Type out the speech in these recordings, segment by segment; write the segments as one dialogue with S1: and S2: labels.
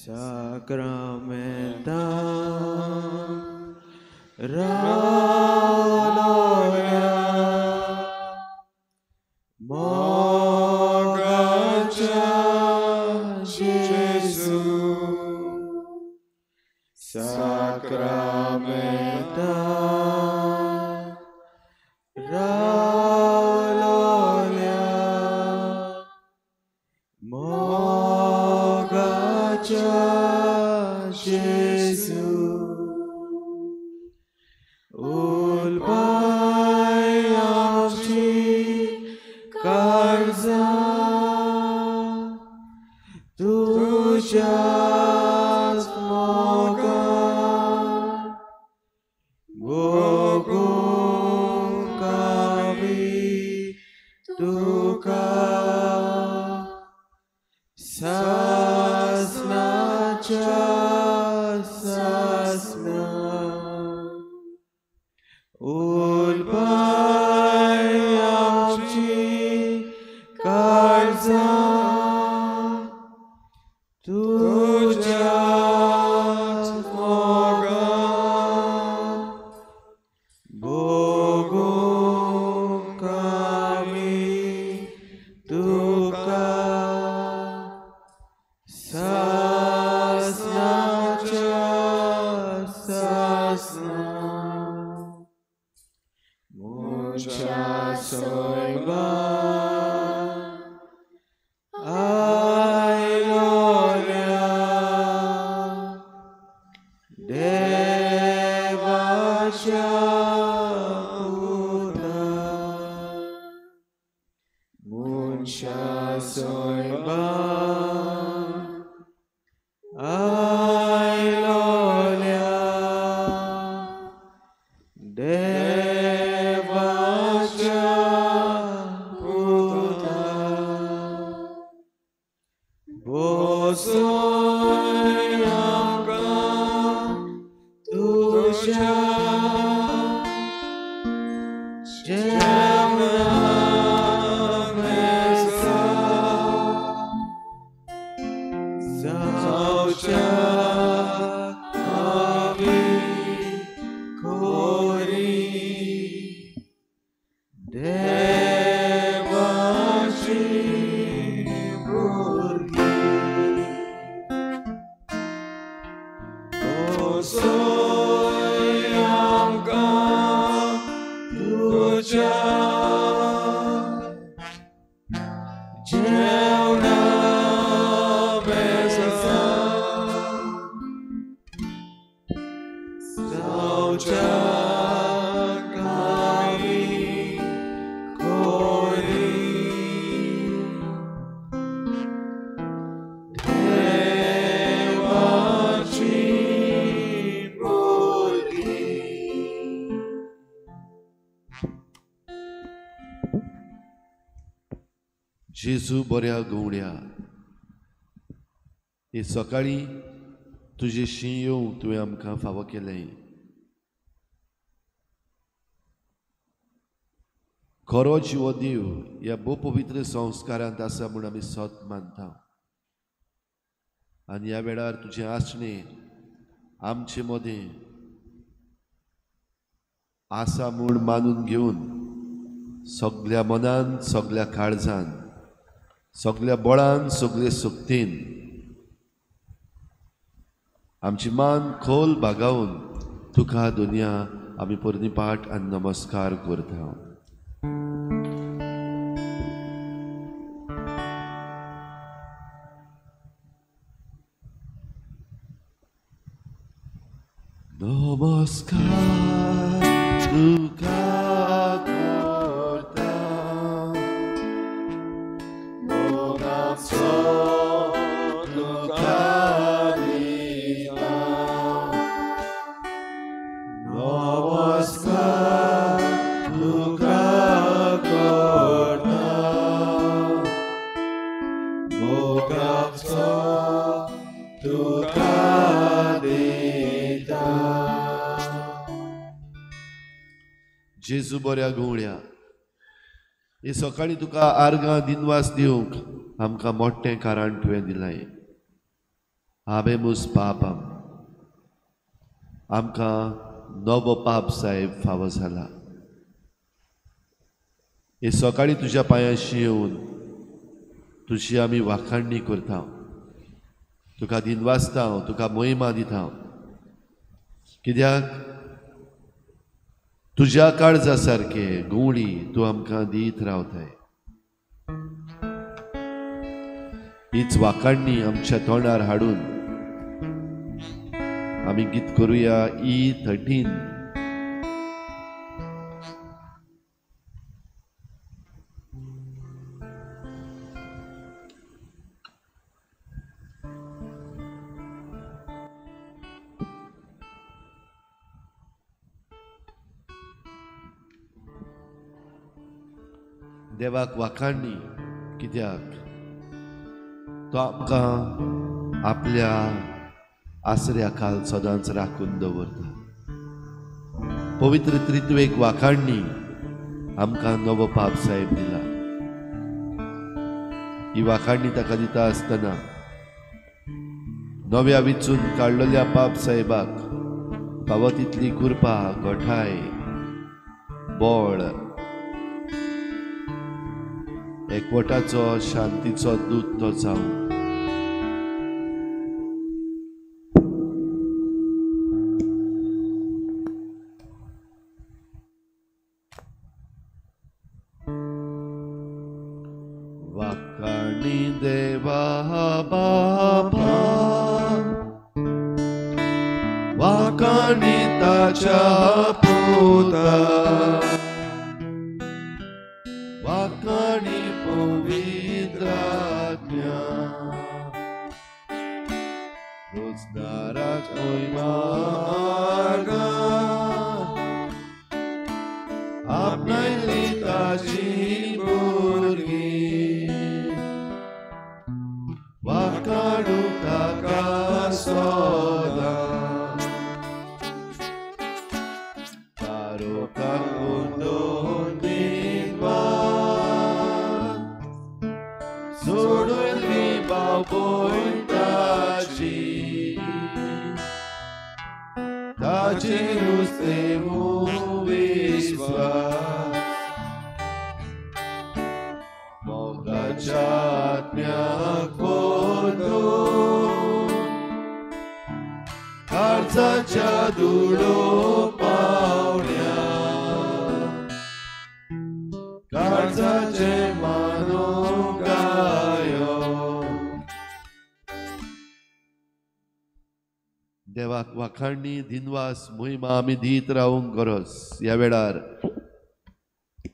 S1: Sacramenta Raloya Mogacha Jesu Sacramenta Raloya Mogacha Jesu Ulbay amchi karza Tujas moga Bogung kami tuka Sasna sasna Ulbay amchi karza Tujas moga Bogung kami tuka Sasna sasna Mucha soyba Ailolia Devacha Puta Mucha soyba Ailolia Devacha Puta Bosoyamka Tuja Jemna Mesa Zaucha Kami Kori Devashi Burgi Bosoyamka Tuja Jemna Mesa Zaucha Kami Kori Devachi Burgi.
S2: जेजू बऱ्या गवड्या हे सकाळी तुजे शी येवंक तुवें आमकां फावो केलें. खरो जिवो देव ह्या भोव पवित्र संस्कारांत आसा म्हूण आमी सत मानता आनी ह्या वेळार तुजें आसणें आमचे मदें आसा म्हूण मानून घेवन सगल्या मनान, सगल्या काळजान, सगल्या बळान, सगळे शक्तीन आमची मान खोल बागावन तुका दुनिया आमी परनी पाठ आनी नमस्कार करता. नमस्कार तुका करता मोगाचो तुका दिता. नमस्कार तुका करता मोगाचो तुका दिता. जेजू बऱ्या गवळ्या हे सकाळी तुका आर्गां दिनवास दिवंक आमकां मोठें कारण तुवें दिलां. हाबेमूस पापम. आमकां नवो पाप साहेब फावो जाला. हे सकाळी तुज्या पांयांशी येवन तुजी आमी वाखाणणी करता, तुका दिनवासता, तुका महिमा दिता. कित्याक तुज्या काळजा सारके गुंवळी तूं आमकां दीत रावताय. हीच वाखाणणी आमच्या तोंडार हाडून आमी गीत करुया E13. देवाक वाखाणणी कित्याक तो आमकां आपल्या आसऱ्या खाल सदांच राखून दवरता. पवित्र त्रित्वेक वाखाणणी आमकां नवो पाप साहेब दिला. ही वाखाणणी ताका दिता आसतना नव्या विचून काडलेल्या पाप साहेबाक फावो तितली कृपा, गोठाय, बळ, एकवटाचो, शांतीचो दूत तो जावं. वाखाणी देवा बापा, वाखाणी ताच्या पुता, वाखाणी पवित्र आत्म्या, रोजदाराक महिमा आपणायली ताची भुरगीं, वाखाणू ताका सदां. मोगाच्या आत्म्याक पोतून काळजाच्या दुडो पावण्या, काळजाचे मानो गायो. देवाक वाखाणणी, दिनवास, महिमा आमी दीत रावूंक गरज. ह्या वेळार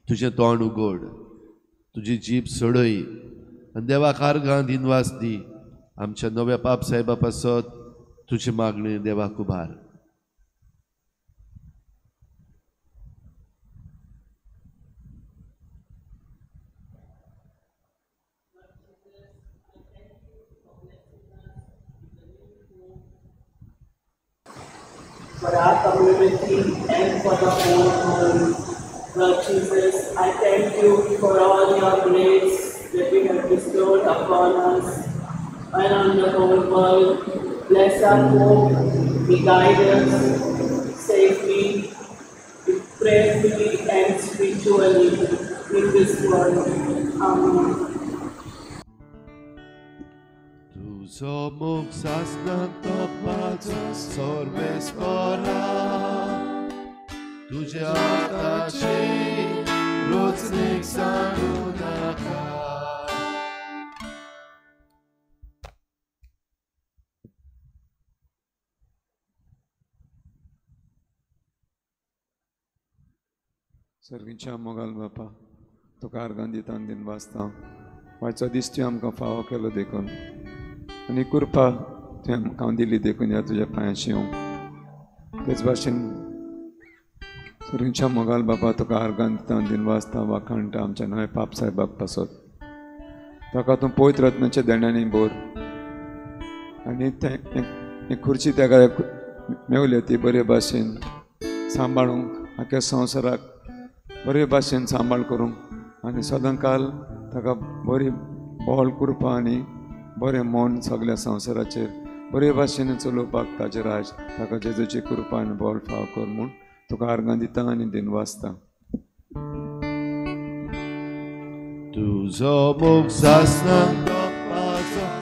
S2: तुजें तोंड उगड, तुजी जीब सोडय आनी देवाक आर्गां दिनवास दी. आमच्या नव्या पाप साहेबा पासत तुजी मागणी देवाक उबार.
S3: For our community and for the whole world. Lord Jesus, I thank you for all your grace that you have bestowed upon us and on the whole world. Bless our Pope, be guide us safely, prayerfully and spiritually in this world. Amen.
S2: तुजो मोग सासणाक तोपपाचो सर्वेस्परा, तुज्या हाताची रोचणीक सांगू नाका.
S1: सर्गीच्या मोगाल बापा, तुका आर्गां दिता दिनवासता. वायचो दीस तुवें आमकां फावो केलो देखून आनी कृपा तुवें आमकां दिली देखून ह्या तुज्या पांयांशी येवंक. तेच भाशेन सर्गीच्या मोगाल बापा, तुका आर्गां दिता दिनवासता, वाखाणटा आमच्या नव्या पाप साहेबाक पासत. ताका तूं पवित्र आत्म्याच्या देण्यांनी भर आनी तें खुर्ची ताका मेवल्या ती बरे भाशेन सांबाळूंक, आख्या संवसाराक बरे भाशेन सांबाळ करूंक आनी सदांकाल ताका बरी बळ कृपा आनी बरें मन सगळ्या संवसाराचेर बरे भाशेन चलोवपाक ताजें राज ताका जेजूची कृपा आनी बळ फाव कर म्हूण तुका आर्गां दिता आनी दिनवासता.
S2: तुजो मोग सासणाक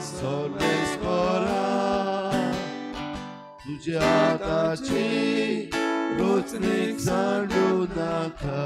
S2: सर्वेस्परा, तुज्या हाताची रोचणीक सांडू नाका.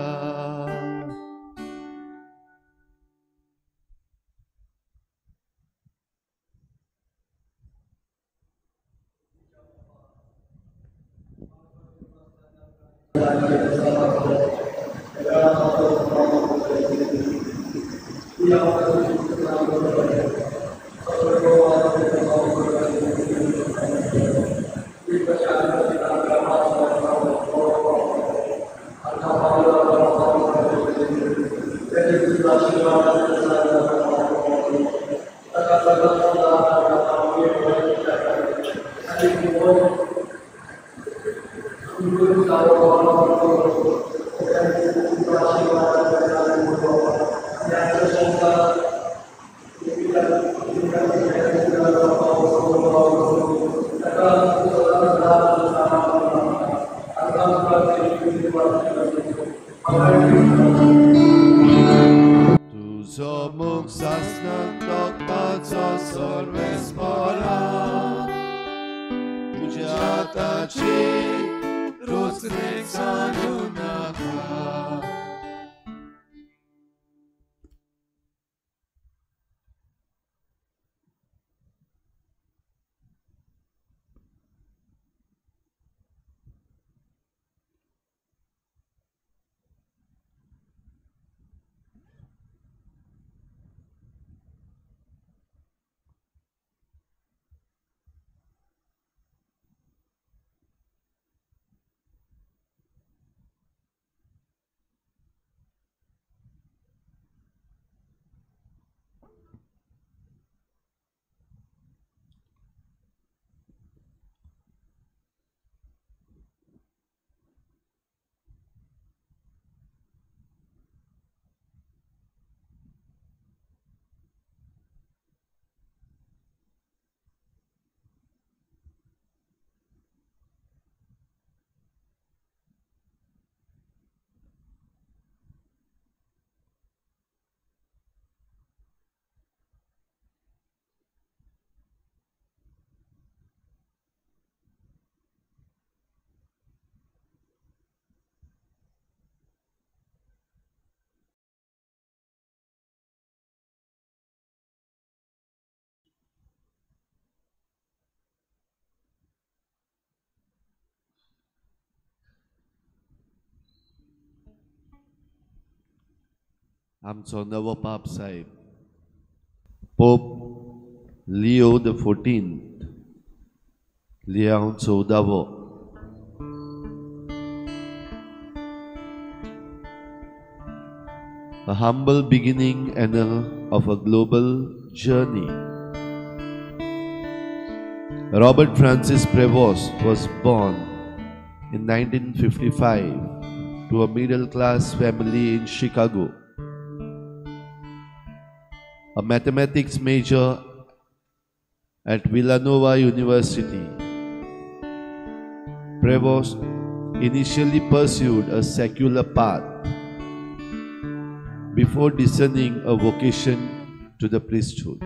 S2: तुजो मोग सासणाक तोखपाचो सर्वेस्परा, तुज्या हाताची रोचणीक सांडू नाका. आमचो नवो पाप साहेब पोप लिओ the 14th, लियांव 14वो. A humble beginning and of a global journey. Robert Francis Prevost was born in 1955 to a middle-class family in Chicago. A mathematics major at Villanova University, Prevost initially pursued a secular path before discerning a vocation to the priesthood.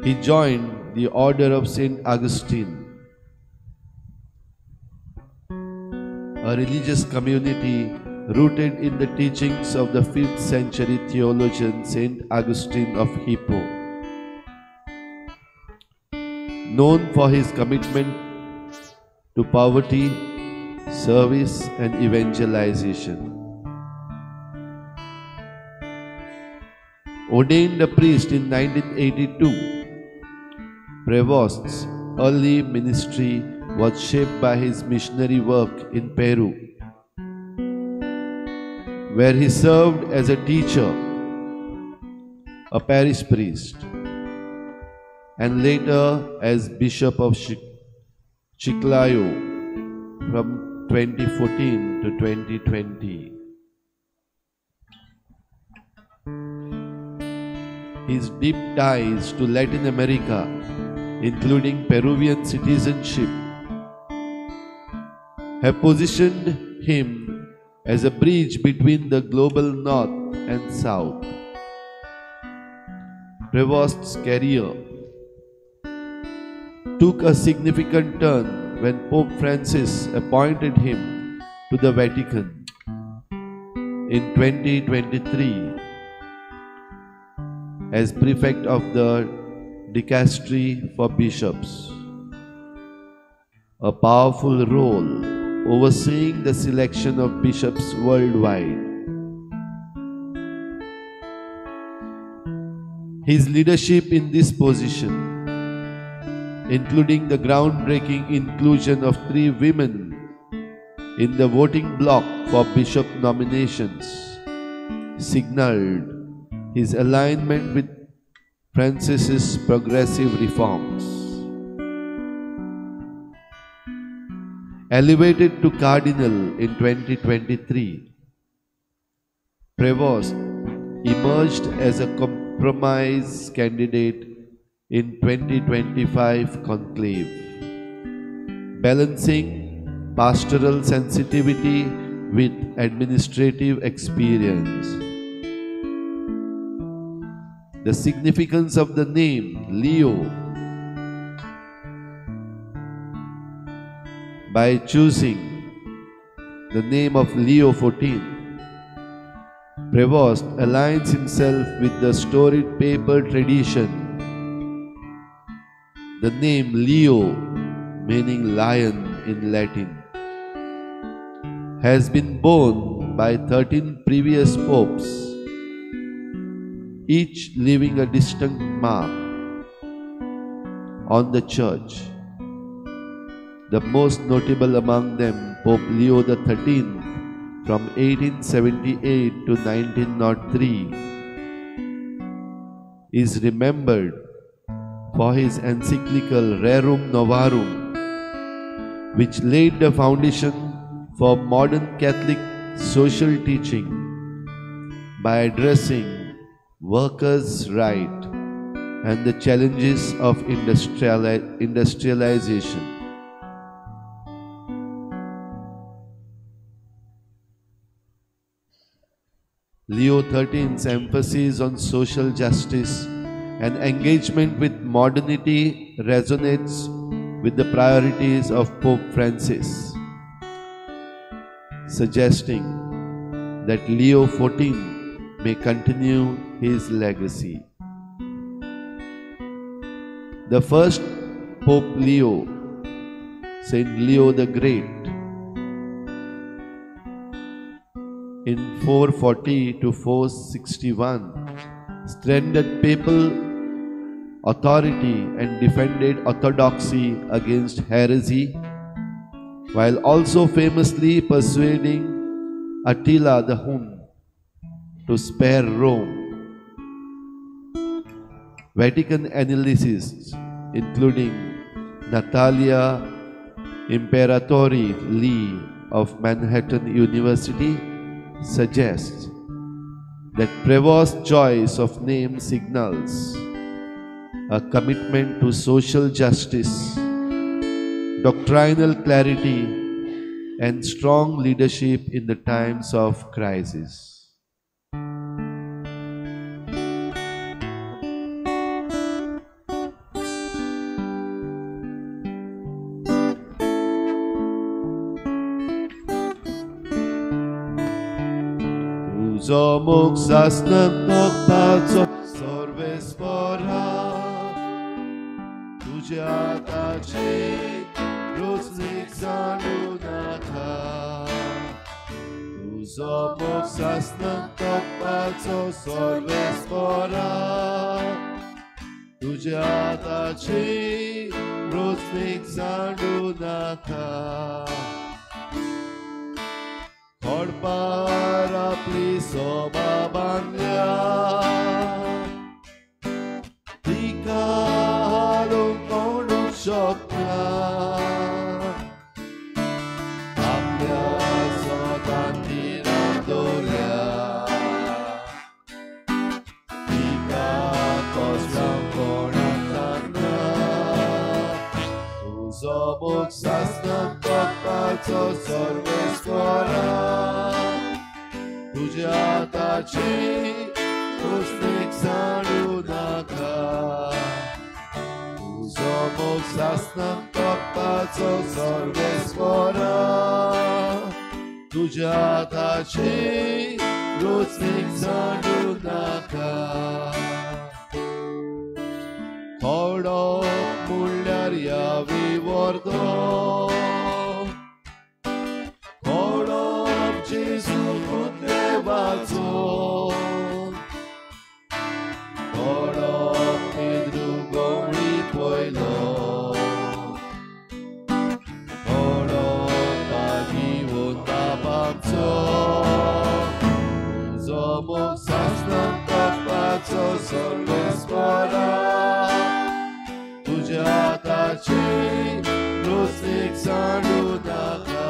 S2: He joined the Order of St. Augustine, a religious community rooted in the teachings of the 5th century theologian Saint Augustine of Hippo. Known for his commitment to poverty, service and evangelization. Ordained a priest in 1982, Prevost's early ministry was shaped by his missionary work in Peru, where he served as a teacher, a parish priest, and later as Bishop of Chiclayo from 2014 to 2020. His deep ties to Latin America, including Peruvian citizenship, have positioned him as a bridge between the global North and South. Prevost's career took a significant turn when Pope Francis appointed him to the Vatican in 2023 as prefect of the Dicastery for Bishops, a powerful role overseeing the selection of bishops worldwide. His leadership in this position, including the groundbreaking inclusion of 3 women in the voting bloc for bishop nominations, signaled his alignment with Francis's progressive reforms. Elevated to cardinal in 2023, Prevost emerged as a compromise candidate in 2025 conclave, balancing pastoral sensitivity with administrative experience. The significance of the name Leo, by choosing the name of Leo XIV, Prevost aligns himself with the storied papal tradition. The name Leo, meaning lion in Latin, has been borne by 13 previous popes, each leaving a distinct mark on the Church. The most notable among them, Pope Leo XIII from 1878 to 1903, is remembered for his encyclical Rerum Novarum, which laid the foundation for modern Catholic social teaching by addressing workers' rights and the challenges of industrialization. Leo XIII's emphasis on social justice and engagement with modernity resonates with the priorities of Pope Francis, suggesting that Leo XIV may continue his legacy. The first Pope Leo, Saint Leo the Great, in 440 to 461, strengthened papal authority and defended orthodoxy against heresy, while also famously persuading Attila the Hun to spare Rome. Vatican analysts, including Natalia Imperatori Lee of Manhattan University, suggests that Prevost's choice of name signals a commitment to social justice, doctrinal clarity, and strong leadership in the times of crisis. तुजो मोग सासणाक तोखपाचो सर्वेस्परा, तुज्या हाताची रोजनीक जाणू नाका. तुजो मोग सासणाक तोखपाचो सर्वेस्परा, तुज्या हाताची रोजनीक जाणू नाका. खडपार आपली सोबा बांदल्या, तिका हाडूंक कोणूच शकना. आपल्या स्वतान थिरान दवरल्या, तिका मोग सासणाक तोखपाचो सर्वेस्परा, तुज्या हाताची रुचनीक सांडू नाका. तुजो मोग सासणाक तोखपाचो सर्वेस्परा, तुज्या हाताची रुचनीक सांडू नाका. थोडो म्हणल्यार ह्या विवर्दो, थोडो जेजू देवाचो, थोडो पेद्रू गवळी पयलो, थोडो पागिवन बाबाचो. तुजो मोग सासणाक तोखपाचो सर्वेस्परा, तुज्या हाताची रुचनीक सांडू नाका.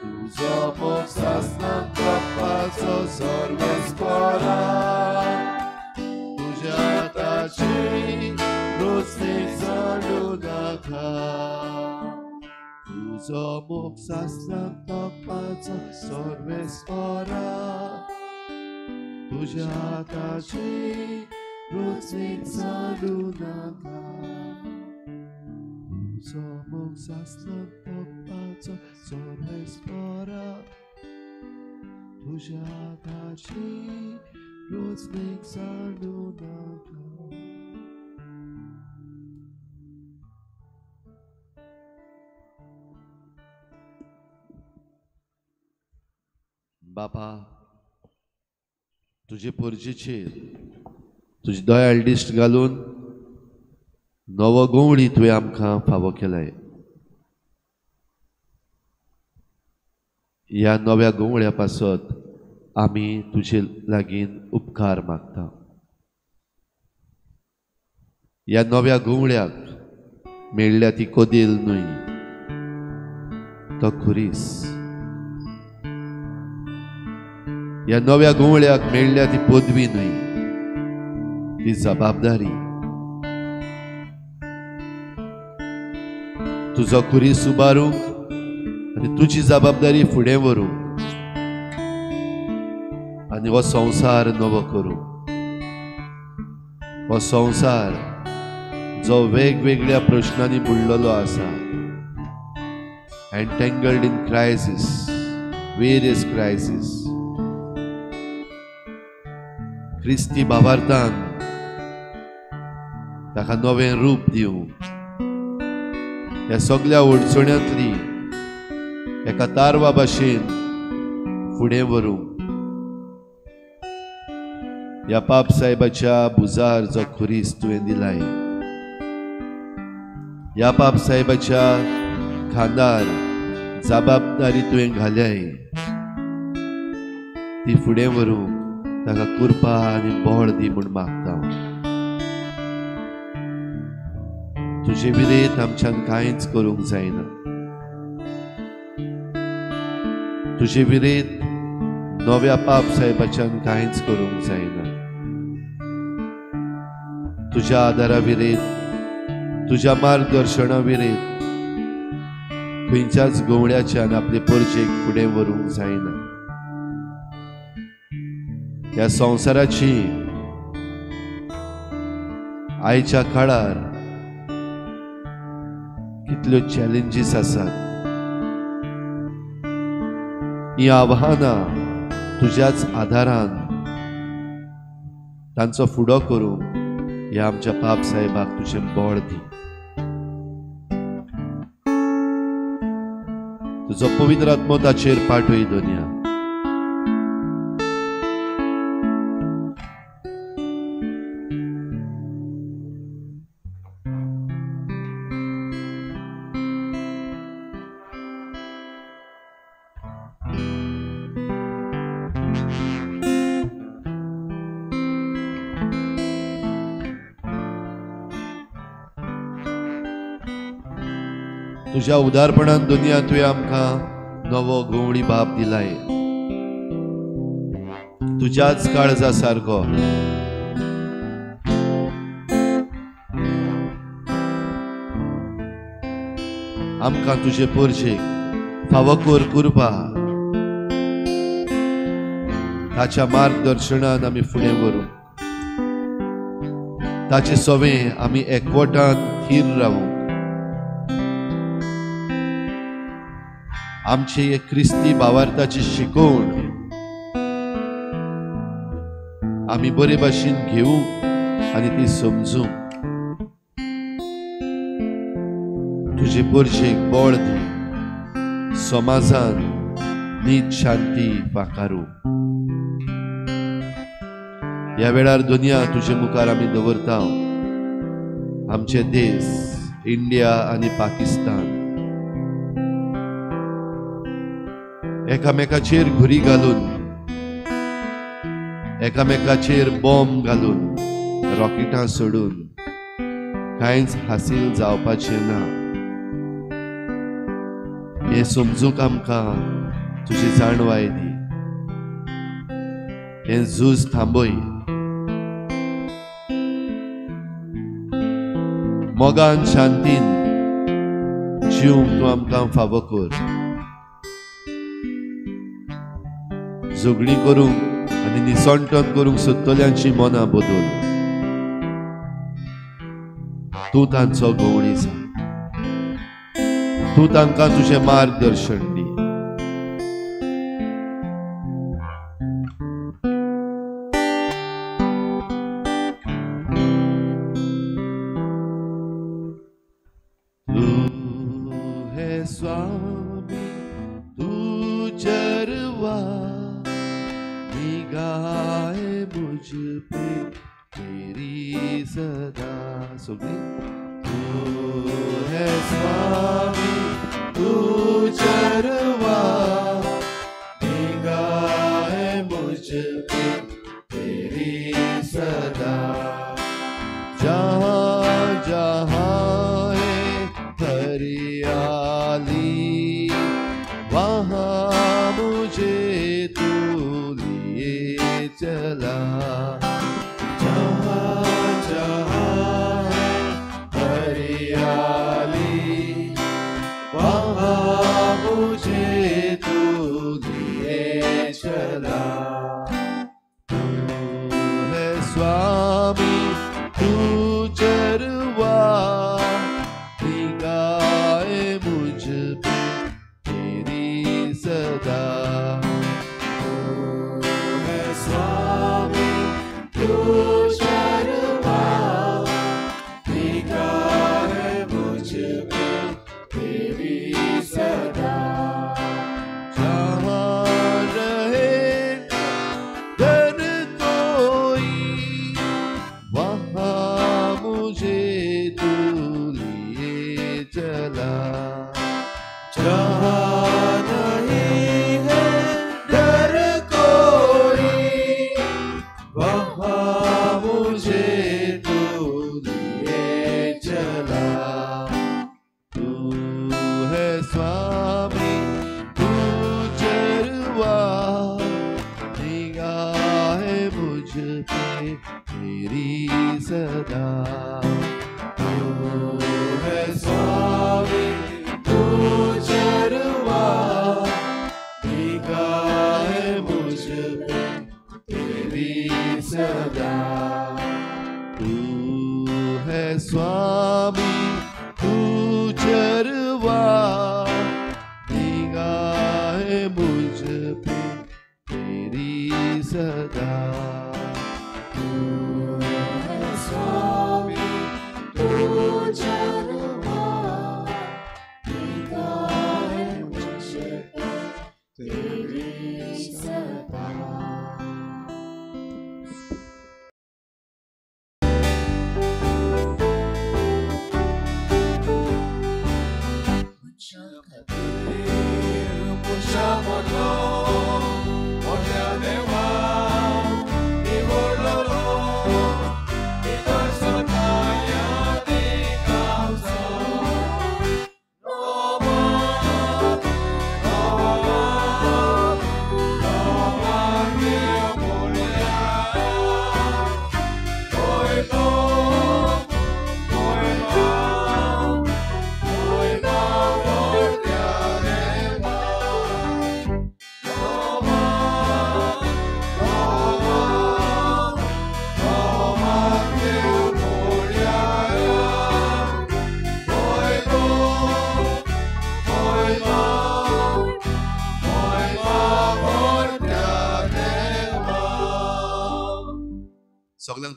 S2: तुजो मोग सासणाक तोखपाचो सर्वेस्परा, तुज्या हाताची रुचनीक सांडू नाका. तुजो मोग सासणाक तोखपाचो सर्वेस्परा, तुज्या हाताची रुचनीक सांडू नाका. तुजो मोग सासणाक तोखपाचो सर्वेस्परा, तुज्या हाताची रुचनीक सांडू नाका. बापा, तुजे पोरजेचेर तुजी दयाळ दिश्ट घालून नवो गवळी तुवें आमकां फावो केलाय. ह्या नव्या गवळ्या पासत आमी तुजे लागीं उपकार मागता. ह्या नव्या गवळ्याक मेळ्ळ्या ती कोदेल न्हय, तो खुरीस. ह्या नव्या गवळ्याक मेळ्ळ्या ती पदवी न्हय, ती जबाबदारी. तुजो खुरीस उबारूंक आनी तुजी जबाबदारी फुडें व्हरूंक आनी हो संवसार नवो करूंक. हो संवसार जो वेगवेगळ्या प्रश्नांनी बुडलेलो आसा, entangled in crisis, various crisis, क्रिस्ती भावार्थान ताका नवें रूप दिवंक, ह्या सगळ्या अडचण्यांतली एका तारवा भाशेन फुडें व्हरूंक, ह्या पाप साहेबाच्या भुजार जो खुरीस तुवें दिलाय, ह्या पाप साहेबाच्या खांदार जबाबदारी तुवें घाल्याय, ती फुडें व्हरूंक ताका कृपा आनी बळ दी म्हूण मागता. तुजे विरेत आमच्यान कांयच करूंक जायना. तुजे विरेत नव्या पाप साहेबाच्यान कांयच करूंक जायना. तुज्या आदारा विरेत, तुज्या मार्गदर्शना विरेत खंयच्याच गवळ्याच्यान आपले परजेक फुडें व्हरूंक जायना. ह्या संवसाराची आयच्या काळार कितल्यो चॅलेंजीस आसात, हीं आव्हानां तुज्याच आदारान तांचो फुडो करूंक ह्या आमच्या पाप साहेबाक तुजें बळ दी. तुजो पवित्र आत्मो ताचेर पाठय दोनया. तुज्या उदारपणान दुनिया तुवें आमकां नवो गवळी बाप दिलाय, तुज्याच काळजा सारको. आमकां तुजे परजेक फावो कर कुरपा, ताच्या मार्गदर्शनान आमी फुडें व्हरूं, ताचे सवें आमी एकवटान थीर रावूं। आमचे हे क्रिस्ती भावार्थाची शिकवण आमी बरे भाशेन घेवंक आनी ती समजूंक तुजे परजेक बळ दी, समाजान नीत शांती फाकारू। ह्या वेळार दुनिया तुजे मुखार आमी दवरता, आमचे देश इंडिया आनी पाकिस्तान एकामेकाचेर घुरी घालून, एकामेकाचेर बॉम्ब घालून, रॉकेटां सोडून कांयच हासील जावपाचें ना हें समजूंक आमकां तुजी जाणवाय दी। हें झूज थांबय, मोगान शांतीन जिवंक तूं आमकां फावो कर। झगडीं करूंक आनी निसणटन करूंक सोदतल्यांची मनां बदल, तूं तांचो गवळी जा, तूं तांकां तुजें मार्गदर्शन दी। तू है स्वामी तू चरवा, निगाह मुझ पे तेरी सदा। सुनी, तू है स्वामी तू चरवा, निगाह मुझ पे तेरी सदा। जहाँ जहाँ है हरियाली, वहाँ मुझे तू लिए चला। जहाँ जहाँ है हरियाली, वहाँ मुझे तू लिए चला। तू है स्वामी तू चरवा, निगाह मुझ पे तेरी सदा। तू है स्वामी तू चरवा, निगाह मुझ पे तेरी सदा। जहाँ रहे डर कोई, वहाँ मुझे तू लिए चला। जहाँ नहीं है डर कोई, वहाँ मुझे तू लिए चला। तू है स्वामी तू चरवा, निगाह मुझ पे तेरी सदा। तू है स्वामी तू चरवा, निगाह मुझ पे तेरी सदा। तू है स्वामी तू चरवा, निगाह मुझ पे तेरी सदा। तू है स्वामी तू चरवा, निगाह मुझ पे तेरी सदा।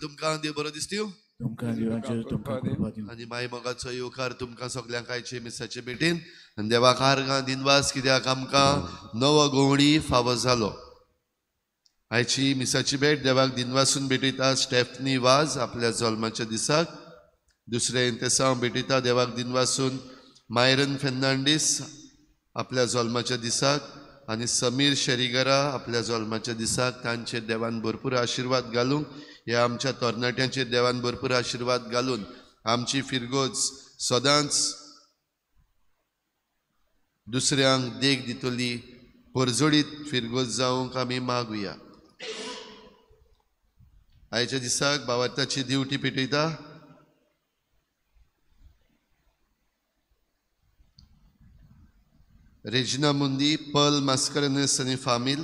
S2: तुमकां देव बरो दिसतीव
S4: तुमकां देवाचेर तुमकां कृपा दिवं.
S2: आनी माय मोगाचो येवकार तुमकां सगल्यांक आयचे मिसाचे भेटेन आनी देवाक आर्गां दिनवास कित्याक आमकां नवो गोवणी फावो जालो. आयची मिसाची भेट देवाक दिनवासून भेटयता स्टेफनी वाज आपल्या जल्माच्या दिसाक. दुसरें तेसांव भेटयता देवाक दिनवासून मायरन फेर्नांडीस आपल्या जल्माच्या दिसाक आनी समीर शेरीगरा आपल्या जल्माच्या दिसाक. तांचेर देवान भरपूर आशिर्वाद घालूंक, ह्या आमच्या तरणाट्यांचेर देवान भरपूर आशिर्वाद घालून आमची फिरगोज सदांच दुसऱ्यांक देख दितली, परजळीत फिरगोज जावंक आमी मागुया. आयच्या दिसाक भावार्थाची दिवटी पेटयता रेजिना मुंदी, पर्ल मास्करनस आनी फामील,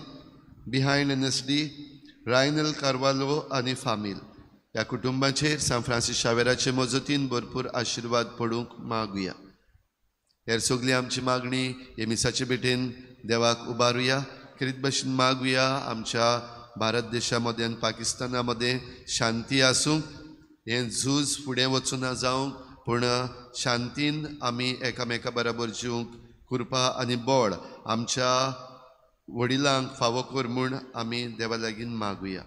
S2: बिहायंड NSD, रायनल कार्वालो आनी फामील. ह्या कुटुंबाचेर सांत फ्रांसीस शावेराचे मजतीन भरपूर आशिर्वाद पडूंक मागुया. हेर सगळी आमची मागणी हे मिसाचे भेटेन देवाक उबारुया. खेरीत भशेन मागुया आमच्या भारत देशा मदें आनी पाकिस्ताना मदें शांती आसूंक, हें झूज फुडें वचूना जावंक, पूण शांतीन आमी एकामेका बराबर जिवंक कृपा आनी बळ आमच्या वडिलांक फावो कर म्हूण आमी देवा लागीं मागुया.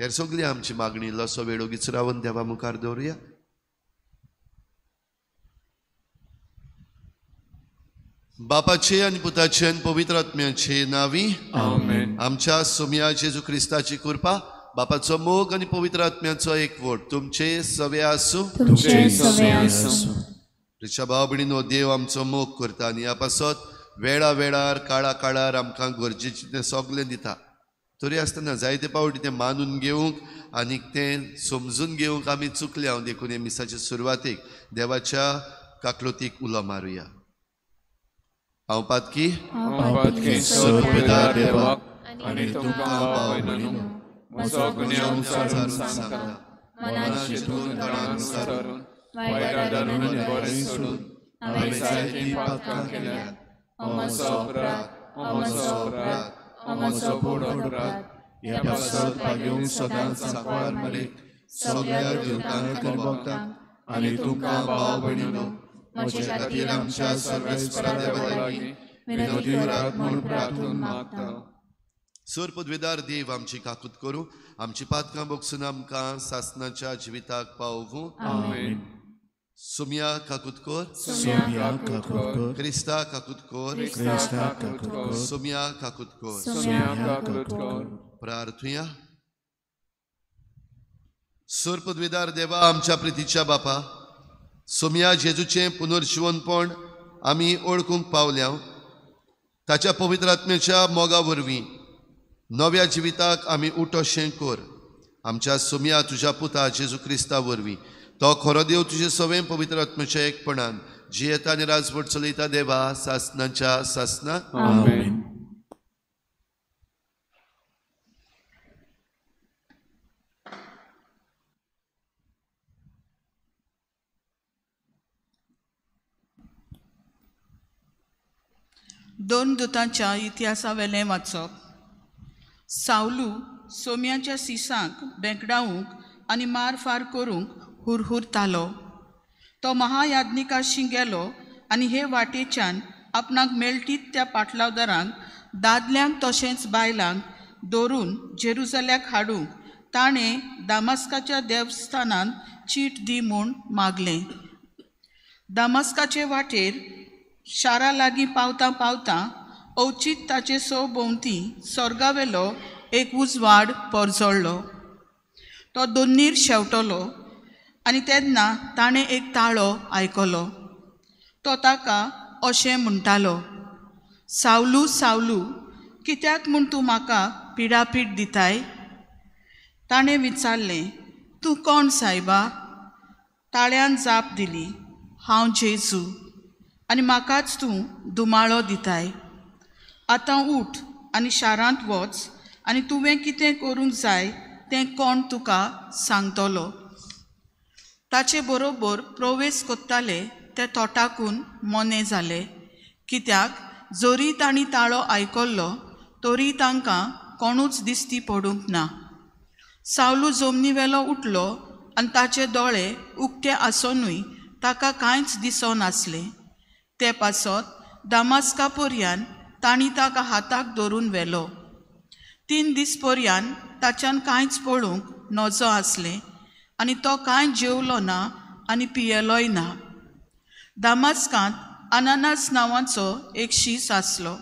S2: हेर सगळी आमची मागणी इल्लोसो वेळ ओगीच रावन देवा मुखार दवरुया. बापाचे आनी पुताचे आनी पवित्र आत्म्याचे नांवी
S1: आमेन.
S2: आमच्या सोम्या जेजू क्रिस्ताची कृपा, बापाचो मोग आनी पवित्र आत्म्याचो एकवट तुमचे सवे आसूं.
S5: तुमचे सवे आसूं.
S2: रिक्षा भाव भयणीनो, देव आमचो मोग करता आनी ह्या पासत वेळा वेळार काळा काळार आमकां गरजेचें तें सगळें दिता. तरी आसतना जायते पावटी तें मानून घेवंक आनी तें समजून घेवंक आमी चुकले. हांव देखून हे मिसाचे सुरवातेक देवाच्या काकलोतीक उलो मारुया. हांव पातकी
S1: देवाक आनी तुमकां भाव भयणीनो म्हजो गुन्यांव विचारून सांगता, मनान चिंतून तणान विचारून वायट धरून बरें सोडून हांवें जायतीं पातकां केल्यांत. म्हजो अपराध, म्हजो अपराध, म्हजो व्हड अपराध.
S4: ह्या पासत भागेवंक सदांच सांकवार मरेक सगळ्या देवतांक आनी भक्तांक आनी तुमकां भाव भयणीनो म्हजे खातीर आमच्या सर्वेस्परा देवा लागीं विनोदी करात म्हूण प्रार्थून मागता.
S2: सर पदवेदार देव आमची काकूत करूं, आमची पातकां बोगसून आमकां सासनाच्या जिविताक पावोवूं.
S1: आमेन.
S2: सुमिया काकूत कर,
S4: सुमिया काकूत कर,
S2: क्रिस्ता काकूत कर,
S4: क्रिस्ता काकूत कर,
S2: सुमिया काकूत कर.
S1: सुमिया काकूत कर.
S2: प्रार्थुया. सर पदवेदार देवा आमच्या प्रितीच्या बापा, सोम्या जेजूचें पुनर्जिवनपण आमी ओळखूंक पावल्या. ताच्या पवित्र आत्म्याच्या मोगा वरवीं नव्या जिविताक आमी उठोशें कर. आमच्या सोम्या तुज्या पुता जेजू क्रिस्ता वरवीं तो खरो देव तुजे सवें पवित्र आत्म्याच्या एकपणान जियेता आनी राजवट चलयता देवा सासनाच्या सासना.
S1: आमेन.
S3: दोन दुतांच्या इतिहासावेलें वाचप. सावलू सोम्याच्या सिसांक बेंकडावंक आनी मारफार करूंक हुरहुरतालो. तो महायाज्ञिकाशी गेलो आनी हे वाटेच्यान आपणाक मेळटीत त्या पाटलावदारांक दादल्यांक तशेंच बायलांक धरून जेरुजल्याक हाडूंक ताणें दामास्काच्या देवस्थानांत चीट दी म्हूण मागलें. दामास्काचे वाटेर शारा लागीं पावतां पावतां अवचीत ताचे सवभोंवती स्वर्गावेलो एक उजवाड परजळ्ळो. तो दोन्नीर शेंवटलो आनी तेन्ना ताणें एक ताळो आयकलो. तो ताका अशें म्हणटालो, सावलू सावलू कित्याक म्हूण तूं म्हाका पिडापीड दिताय? ताणें विचारलें, तूं कोण सायबा? ताळ्यान जाप दिली, हांव जेजू आनी म्हाकाच तूं दुमाळो दिताय. आतां उठ आनी शारांत वच आनी तुवें कितें करूंक जाय तें कोण तुका सांगतलो. ताचे बरोबर प्रवेश करताले ते तोटाकून मोने जाले, कित्याक जरी तांणी ताळो आयकल्लो तरी तांकां कोणूच दिश्टी पडूंक ना.
S6: सावलू जमनीवेलो उठलो आनी ताचे दोळे उक्ते आसोनूय ताका कांयच दिसनासलें. ते पासत दामास्का पर्यान तांणी ताका हाताक धरून व्हेलो. 3 दीस पर्यान ताच्यान कांयच पळोवंक नजो आसलें आनी तो कांय जेवलो ना आनी पियेलोय ना. दामास्कांत अनानास नांवाचो एक शीस आसलो.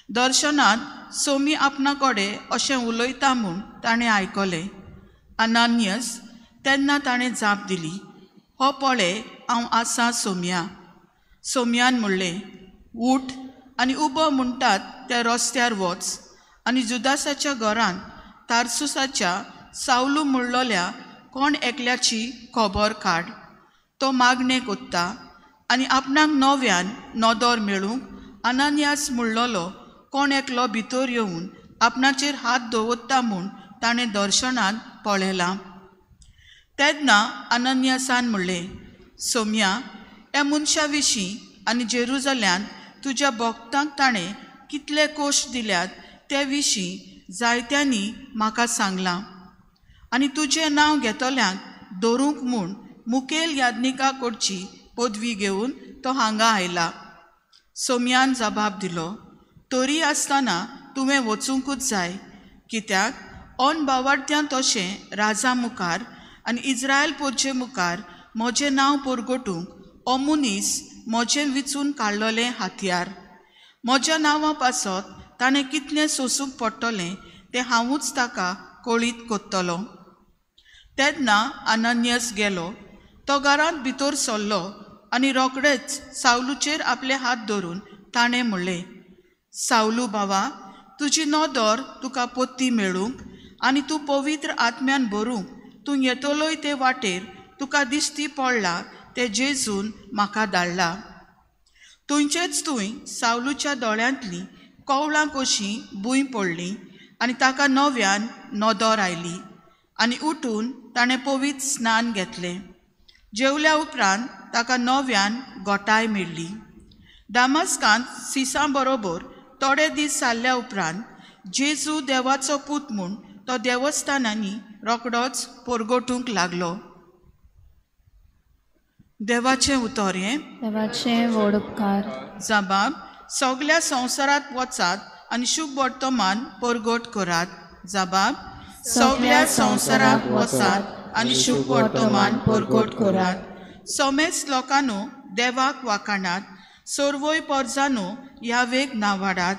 S6: दर्शनांत सोमी आपणा कडेन अशें उलयता म्हूण ताणें आयकलें. अनान्यस तेन्ना ताणें जाप दिली, हो पळय हांव आसा सोम्या. सोम्यान म्हणलें, उठ आनी उबो म्हणटात त्या रस्त्यार वच आनी जुदासाच्या घरांत तारसुसाच्या सावलू म्हणलोल्या कोण एकल्याची खबर काड. तो मागणें कोत्ता आनी आपणाक नव्यान नदर मेळूंक अनान्यास म्हणलोलो कोण एकलो भितर येवन आपणाचेर हात दवरता म्हूण ताणें दर्शनांत पळयलां. तेन्ना अनन्यासान म्हणलें, सोम्या, ह्या मनशा विशीं आनी जेरुजल्यांत तुज्या भक्तांक ताणें कितले कोश दिल्यात ते विशीं जायत्यांनी म्हाका सांगलां आनी तुजें नांव घेतल्यांक धरूंक म्हूण मुखेल याज्ञिका कडची पदवी घेवन तो हांगा आयला. सोम्यान जबाब दिलो, तरी आसतना तुवें वचुंकूच जाय, कित्याक ऑन बावाड्यां तशें राजा मुखार आनी इज्रायल पोरचे मुखार म्हजें नांव परगटूंक ओ मनीस म्हजें विचून काडलोलें हातयार. म्हज्या नांवा पासत ताणें कितलें सोसूंक पडटलें तें हांवूच ताका कळीत कोत्तलो. तेन्ना अनन्यस गेलो. तो घरांत भितर सरलो आनी रोखडेच सावलूचेर आपले हात धरून ताणें म्हणलें, सावलू बाबा, तुजी नदर तुका पोत्ती मेळूंक आनी तूं पवित्र आत्म्यान भरूंक तूं येतलोय ते वाटेर तुका दिश्टी पडला ते जेजून म्हाका धाडला. थंयचेच थंय सावलूच्या दोळ्यांतली कवळां कशीं भूंय पडली आनी ताका नव्यान नदर आयली आनी उठून ताणें पवित्र स्नान घेतलें. जेवल्या उपरांत ताका नव्यान गोटाय मेळ्ळी. दामास्कांत सिसां बरोबर थोडे दीस सारल्या उपरांत जेजू देवाचो पूत म्हूण तो देवस्थानांनी रोखडोच परगटूंक लागलो. देवाचें उतर हें.
S5: देवाचें व्हड उपकार.
S6: जबाब, सगल्या संवसारांत वचात आनी शुभ वर्तमान परगट करात. जबाब, सगल्या संवसारांत वचात आनी शुभ वर्तमान परगट करात. समेस्त लोकांनो देवाक वाखाणात, सर्वय पोरजानो ह्या वेग नावाडात.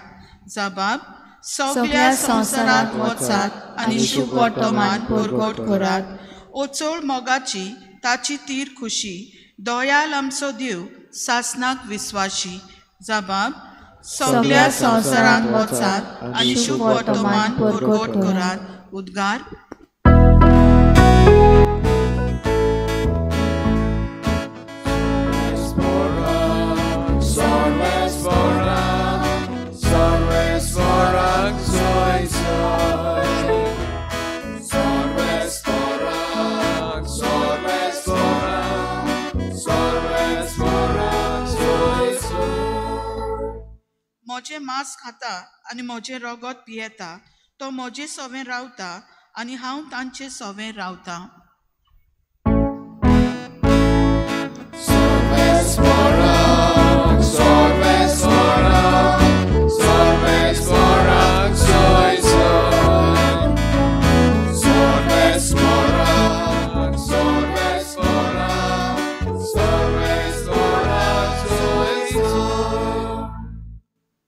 S6: जबाब, सगल्या संवसारांत वचात आनी शुभ वर्तमान परगट करात. ओचोळ मोगाची ताची तीर खुशी, दयाल आमचो देव सासनाक विस्वाशी. जबाब, सगल्या संवसारांत वचात आनी शुभ वर्तमान परगट करात. उद्गार. म्हजें मांस खाता आनी म्हजें रगत पियेता तो म्हजे सवें रावता आनी हांव तांचे सवें रावता.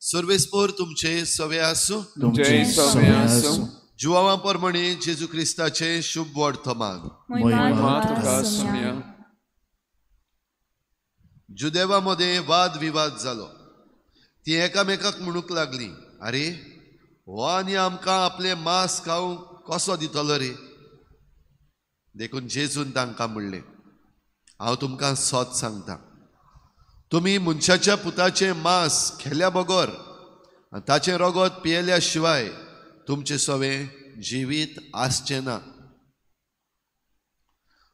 S2: सर्वेस्पोर तुमचे सवे आसूं.
S1: तुमचे सवे आसूं.
S2: जुवावा प्रमाणे जेजू क्रिस्ताचे शुभ वर्तमान. जुदेवा मध्ये वाद विवाद जालो. ती एकामेकाक म्हणूंक लागली, अरे हो आनी आमकां आपले मांस खावंक कसो दितलो रे? देखून जेजून तांकां म्हणलें, हांव तुमकां सत सांगता, तुमी मनशाच्या पुताचें मांस खेल्या बगर आनी ताचें रगत पियेल्या शिवाय तुमचें सवें जिवीत आसचें ना.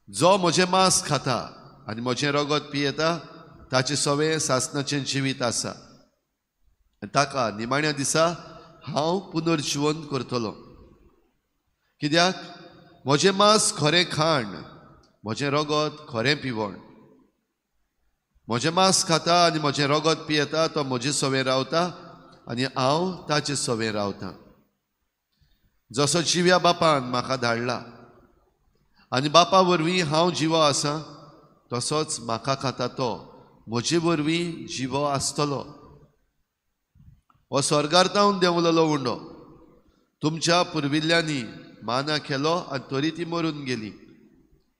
S2: जो म्हजें मांस खाता आनी म्हजें रगत पियेता ताचें सवें सासणाचें जिवीत आसा आनी ताका निमाण्या दिसा हांव पुनर्जिवन करतलो. कित्याक म्हजें मांस खरें खाण, म्हजें रगत खरें पिवण. म्हजें मांस खाता आनी म्हजें रगत पियेता तो म्हजे सवें रावता आनी हांव ताचे सवें रावता. जसो जिव्या बापान म्हाका धाडला आनी बापा वरवीं हांव जिवो आसा, तसोच म्हाका खाता तो म्हजे वरवीं जिवो आसतलो. हो स्वर्गार तावन देंवलेलो उंडो तुमच्या पुर्विल्ल्यांनी माना केलो आनी तरी ती मरून गेली.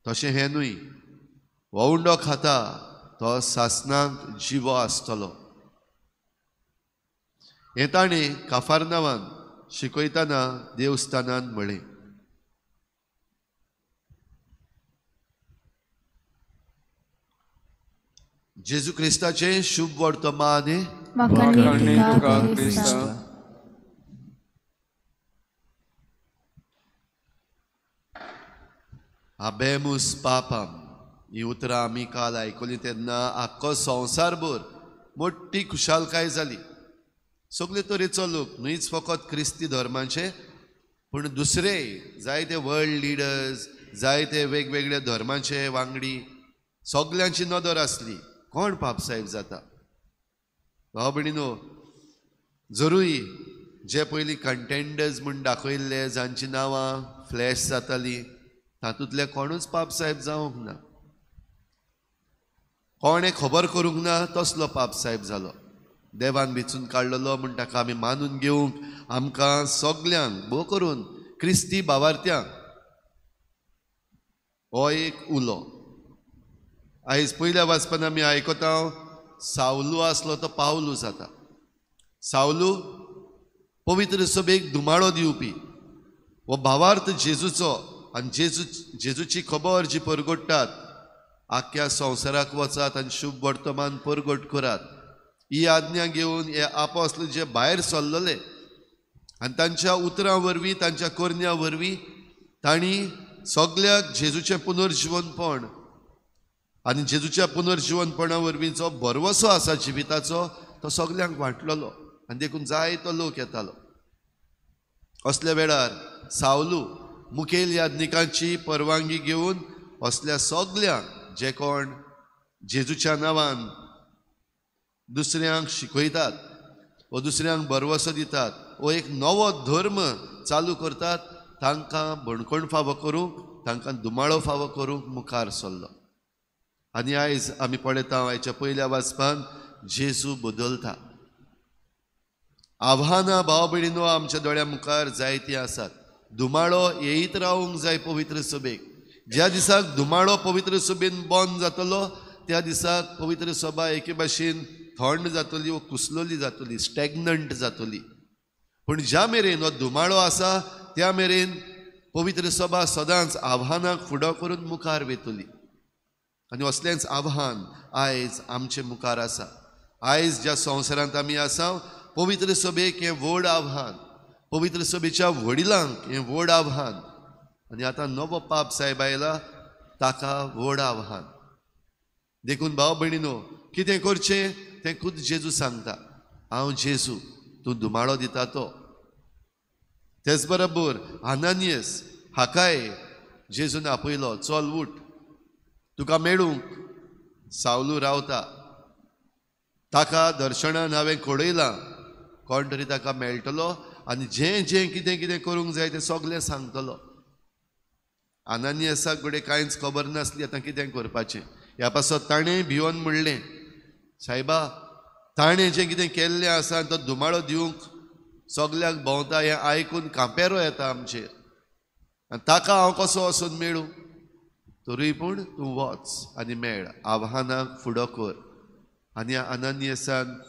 S2: तशें हें न्हय, हो उंडो खाता तो सासणाक जिवो आसतलो. हें ताणें काफारनावान शिकयतना देवस्थानान म्हळें. जेजू क्रिस्ताचें शुभ वर्तमान. हाबेमुस पापाम ही उतरां आमी काल आयकली तेन्ना आख्खो संवसारभर मोठी खुशालकाय जाली. सगळे तरेचो लोक, न्हयच फकत क्रिस्ती धर्माचे पूण दुसरे जायते वर्ल्ड लिडर्स, जायते वेगवेगळ्या धर्माचे वांगडी, सगल्यांची नदर आसली कोण पापसाहेब जाता. भाव भयणीनो, जरूय जे पयलीं कंटेंडर्स म्हूण दाखयल्ले, जांची नांवां फ्लॅश जातालीं, तातूंतले कोणूच पापसाहेब जावंक ना, कोणें खबर करूंक ना तसलो पापसाहेब जालो. देवान वेंचून काडलेलो म्हूण ताका आमी मानून घेवंक आमकां सगल्यांक, भोव करून क्रिस्ती भावार्थ्यांक हो एक उलो. आयज पयल्या वाचपान आमी आयकता सावलू आसलो तो पावलू जाता. सावलू पवित्र सभेक धुमाळो दिवपी हो भावार्थ जेजूचो आनी जेजूची खबर जी परगट्टात आख्ख्या संवसाराक वचात आनी शुभ वर्तमान परगट करात ही आज्ञा घेवन हे आपोस्ल जे भायर सरलेले आनी तांच्या उतरां वरवीं, तांच्या करण्या वरवीं तांणी सगल्याक जेजूचें पुनर्जिवनपण आनी जेजूच्या पुनर्जिवनपणा वरवीं जो भरवसो आसा जिविताचो तो सगल्यांक वांटलेलो आनी देखून जायतो लोक येतालो. असल्या वेळार सावलू मुखेल याज्ञिकांची परवानगी घेवन असल्या सगल्यांक जे कोण जेजूच्या नांवान दुसऱ्यांक शिकयतात वो दुसऱ्यांक भरवसो दितात वो एक नवो धर्म चालू करतात तांकां बणकोण फावो करूंक, तांकां दुमाळो फावो करूंक मुखार सरलो. आनी आयज आमी पळयता आयच्या पयल्या वाचपान जेजू बदलता. आव्हानां भाव भयणीनो आमच्या दोळ्या मुखार जायतीं आसात. धुमाळो येयत रावूंक जाय पवित्र सभेक. ज्या दिसाक धुमाळो पवित्र सभेन बंद जातलो त्या दिसाक पवित्र सभा एके भाशेन थंड जातली वो कुसलोली जातली, स्टॅग्नंट जातली. पूण ज्या मेरेन हो धुमाळो आसा त्या मेरेन पवित्र सभा सदांच आव्हानाक फुडो करून मुखार वेतली. आनी असलेंच आव्हान आयज आमचे मुखार आसा. आयज ज्या संवसारांत आमी आसा पवित्र सभेक हें व्हड आव्हान, पवित्र सभेच्या वडिलांक हें व्हड आव्हान आनी आतां नवो पाप साहेब आयला ताका व्हड आव्हान. देखून भाव भयणीनो, कितें करचें तें खूद जेजू सांगता. हांव जेजू, तूं धुमाळो दिता तो. तेच बरोबर अनानियस हाकाय जेजून आपयलो, चल उठ, तुका मेळूंक सावलू रावता, ताका दर्शनान हांवें कळयलां, कोण तरी ताका मेळटलो आनी जें जें कितें कितें करूंक जाय तें सगलें सांगतलो. अनानियसाक घडये कांयच खबर नासली आतां कितें करपाचें. ह्या पासत ताणें भिवन म्हणलें, सायबा, ताणें जें कितें केल्लें आसा तो धुमाळो दिवंक सगल्याक भोंवता हें आयकून कांपेरो येता आमचेर आनी ताका हांव कसो वचून मेळूं? तरूय पूण तूं वच आनी मेळ, आव्हानाक फुडो कर. आनी अनानियसान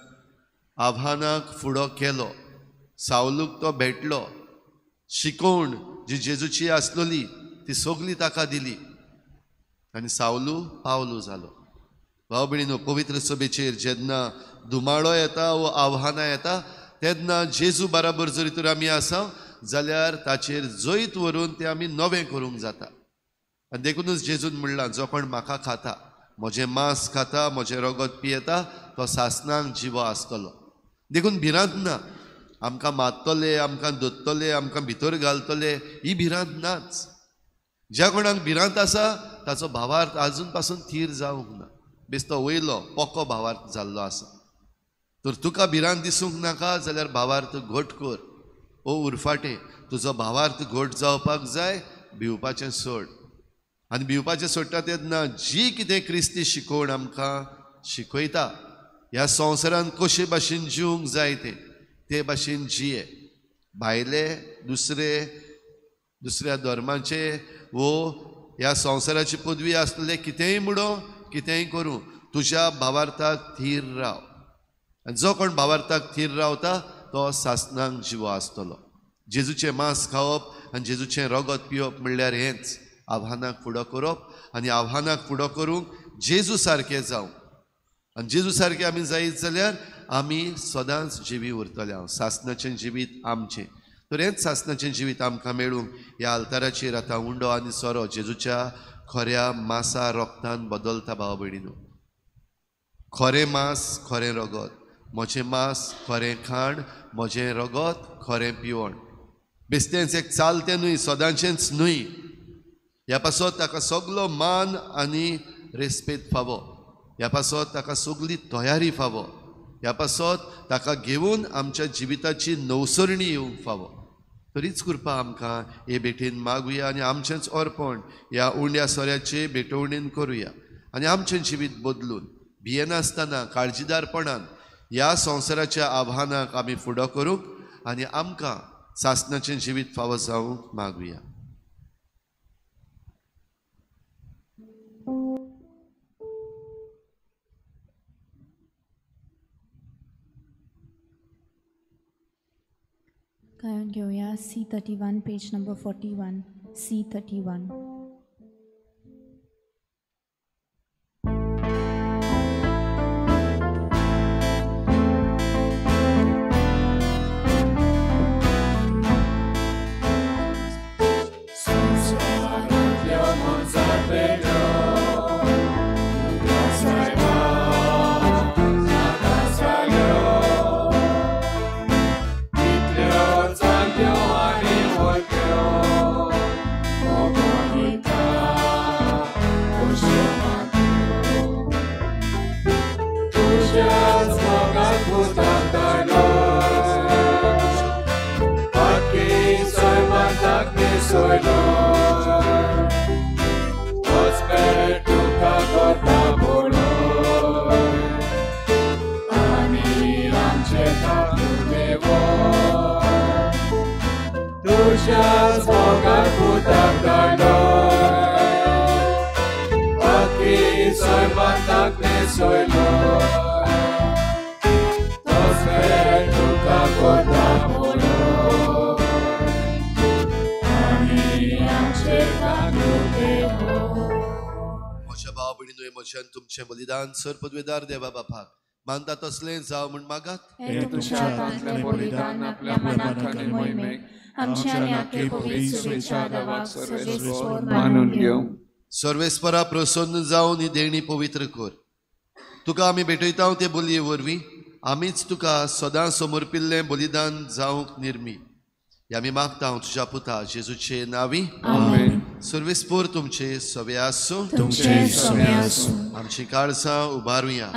S2: आव्हानाक फुडो केलो. सावलूक तो भेटलो, शिकवण जी जेजूची आसलोली ती सगली ताका दिली आनी सावलू पावलू जालो. भाव भयणीनो, पवित्र सभेचेर जेन्ना धुमाळो येता वो आव्हानां येता तेन्ना जेजू बराबर जरी तर आमी आसा जाल्यार ताचेर जैत व्हरून तें आमी नवें करूंक जाता. आनी देखूनच जेजून म्हणलां, जो कोण म्हाका खाता, म्हजें मांस खाता, म्हजें रगत पियेता तो सासणाक जिवो आसतलो. देखून भिरांत ना, आमकां मारतले, आमकां दोत्तले, आमकां भितर घालतले ही भिरांत नाच. ज्या कोणाक भिरांत आसा ताचो भावार्थ आजून पासून थीर जावंक ना, बेस्तो वयलो पोको भावार्थ जाल्लो आसा. तर तुका भिरांत दिसूंक नाका जाल्यार भावार्थ घट कर. ओ उरफाटें तुजो भावार्थ घट जावपाक जाय, भिवपाचें सोड. आनी भिवपाचें सोडटा तेन्ना जी कितें क्रिस्ती शिकोवण आमकां शिकयता, ह्या संवसारान कशे भाशेन जिवंक जाय ते भाशेन जिये. भायले दुसरे दुसऱ्या धर्माचे वो ह्या संवसाराची पदवी आसलें कितेंय म्हणो कितेंय करूं, तुज्या भावार्थाक थीर राव. आनी जो कोण भावार्थाक थीर रावता तो सासनाक जिवो आसतलो. जेजूचें मांस खावप आनी जेजूचें रगत पिवप म्हणल्यार हेंच, आव्हानाक फुडो करप आनी आव्हानाक फुडो करूंक जेजू सारकें जावं. आनी जेजू सारकें आमी जायत जाल्यार आमी सदांच जिवी उरतले. हांव सासनाचें जिवीत आमचें, तर हेंच सासनाचें जिवीत आमकां मेळूंक ह्या आल्ताराचेर आतां उंडो आनी सोरो जेजूच्या खऱ्या मासा रोगतान बदलता. भाव भयणीनो, खरें मांस खरें रगत, म्हजें मांस खरें खाण, म्हजें रगत खरें पिवण. बेस्तेंच एक चालतें न्हय, सदांचेंच न्हय. ह्या पासत ताका सगलो मान आनी रेस्पेद फावो, ह्या पासत ताका सगली तयारी फावो, ह्या पासत ताका घेवन आमच्या जिविताची नवसरणी येवंक फावो. तरीच कृपा आमकां हे भेटेन मागुया आनी आमचेंच अर्पण ह्या उंड्या सोऱ्याचे भेटवणेन करुया आनी आमचें जिवीत बदलून भियेनासतना काळजीदारपणान ह्या संवसाराच्या आव्हानाक आमी फुडो करूंक आनी आमकां सासनाचें जिवीत फावो जावंक मागुया.
S5: गायन घेवया C31 page number 41, C31.
S2: तुमचें बलिदान सर पदवेदार देवा बापाक मानता तसलें जावं म्हूण मागात. सर्वेस्परा प्रसन्न जावन ही देणी पवित्र कर. तुका आमी भेटयता ते बोलये वरवीं आमीच तुका सदां समर्पिल्लें बलिदान जावंक निर्मी. आमी मागता तुज्या पुता जेजूचे नावी. सर्वेस्पर तुमचे सवे आसूं, आमची काळजां उबारुया.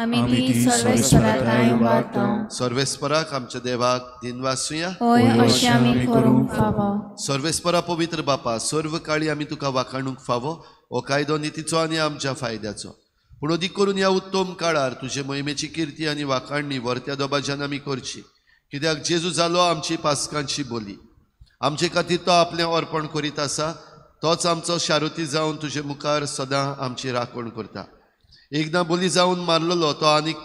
S2: सर्वेस्पराक आमच्या देवाक दिनवासुया. सर्वेस्परा पवित्र बापा, सर्व काळी आमी तुका वाखाणूंक फावो हो कायदो नितीचो आनी आमच्या फायद्याचो. पूण अदीक करून ह्या उत्तम काळार तुजे मोहिमेची किर्ती आनी वाखाणणी वर्त्या दोबाज्यान आमी करची. कित्याक जेजू जालो आमची पास्कांची बोली, आमचे खातीर तो आपलें अर्पण करीत आसा. तोच आमचो शारुती जावन तुजे मुखार सदां आमची राखण करता. एकदां बोली जावन मारलेलो तो आनीक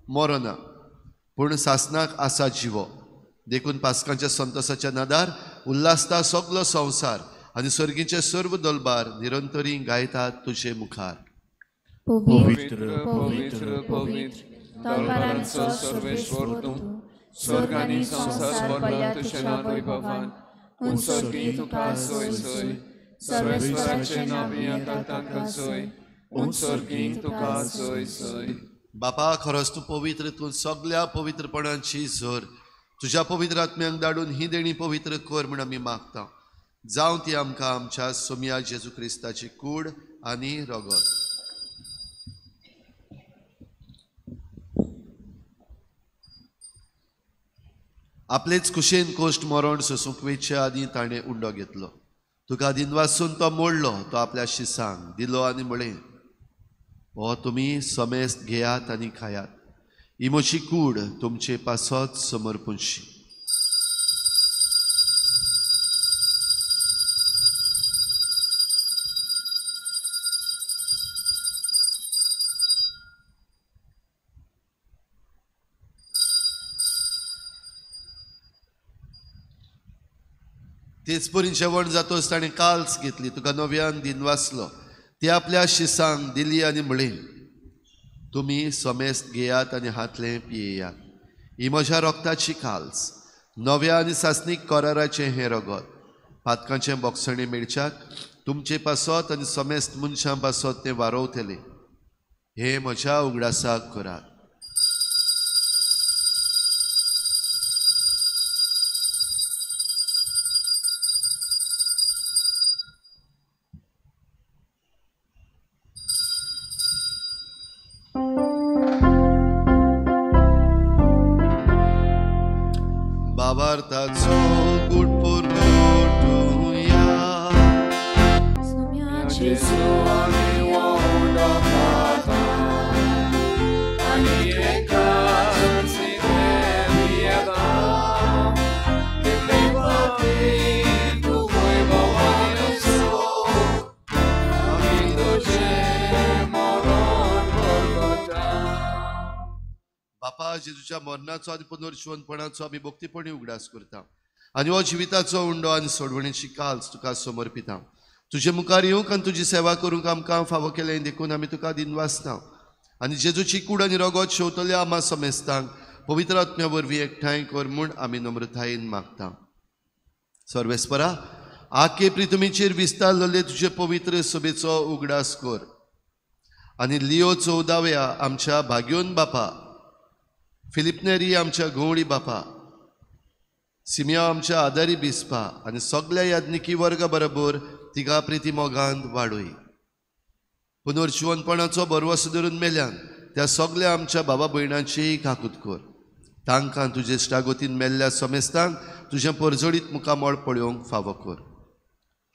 S2: मरना, पूण सासनाक आसा जिवो. देखून पास्कांच्या संतोसाच्या नादार उल्हासता सगलो संवसार आनी सर्गीचे सर्व दलबार निरंतरी गायतात तुजे मुखार.
S4: पवित्र पवित्र पवित्र दलबारांचो सर्वेश्वर तूं, स्वर्ग आनी संवसार भरला तुज्या वैभवान. उंचोर्गी तुका सोय सोय, सर्वेश्वराचे नांव येता तांकां सोय, उंचोर्गी तुका सोय सोय.
S2: बापा, खरोच तूं पवित्र, तूं सगल्या पवित्रपणाची झर. तुज्या पवित्र आत्म्यांक धाडून ही देणी पवित्र कर म्हूण आमी मागता. जावं ती आमकां आमच्या सोमया जेजू क्रिस्ताची कूड आनी रगत. आपलेच कुशेन कोश्ट मरण सोसूंक वेचे आदीं ताणें उंडो घेतलो. तुका दिनवासून तो मोडलो, तो आपल्या शिसांक दिलो आनी म्हळें, हो तुमी समेस्त घेयात आनी खायात, ही म्हजी कूड तुमचे पासत समर्पूनशी. तेच परी जेवण जातोच ताणें काल्स घेतली, तुका नव्यान दिनवासलो, ती आपल्या शिसांक दिली आनी म्हळें, तुमी समेस्त घेयात आनी हातलें पियेयात, ही म्हज्या रगताची काल्स, नव्या आनी सासणीक कराराचें हें रगत, पातकांचें बोगसणें मेळच्याक तुमचे पासत आनी समेस्त मनशां पासत तें वारोवतलें. हें म्हज्या उगडासाक करात. बाबार्थाचो गुटपूर गोटुया
S4: जेजू आमी उंडो खाता आनी एकाच पियेता, तितले फावटी तूं वैभवान आमी तुजें मरण करता.
S2: बापा, जेजूच्या मरणाचो आनी पुनर्जिवनपणाचो आमी भक्तीपणी उगडास करता आनी हो जिविताचो उंडो आनी सोडवणेची काल्स तुका समर्पिता. तुजे मुखार येवंक आनी तुजी सेवा करूंक आमकां फावो केलें देखून आमी तुका दिनवासता आनी जेजूची कूड आनी रगत शेवतल्या आमा समेस्तांक पवित्र आत्म्या वरवीं एकठांय कर म्हूण आमी नम्रतायेन मागता. सर्वेस्परा, आखे प्रितुमीचेर विस्तारलेले तुजे पवित्र सभेचो उगडास कर आनी लियो 14व्या आमच्या भाग्योन बापा, फिलिपनेरी आमच्या गवळी बापा, सिमिया आमच्या आदारी बिस्पा आनी सगल्या याज्ञिकी वर्गा बरोबर तिगा प्रिती मोगान वाडय. पुनर्जिवनपणाचो भरवसो धरून मेल्यान त्या सगल्या आमच्या बाबा भयणांची काकूत कर. तांकां तुजे इश्टागतीन मेल्ल्या समेस्तांक तुजें परजळीत मुखामळ पळोवंक फावो कर.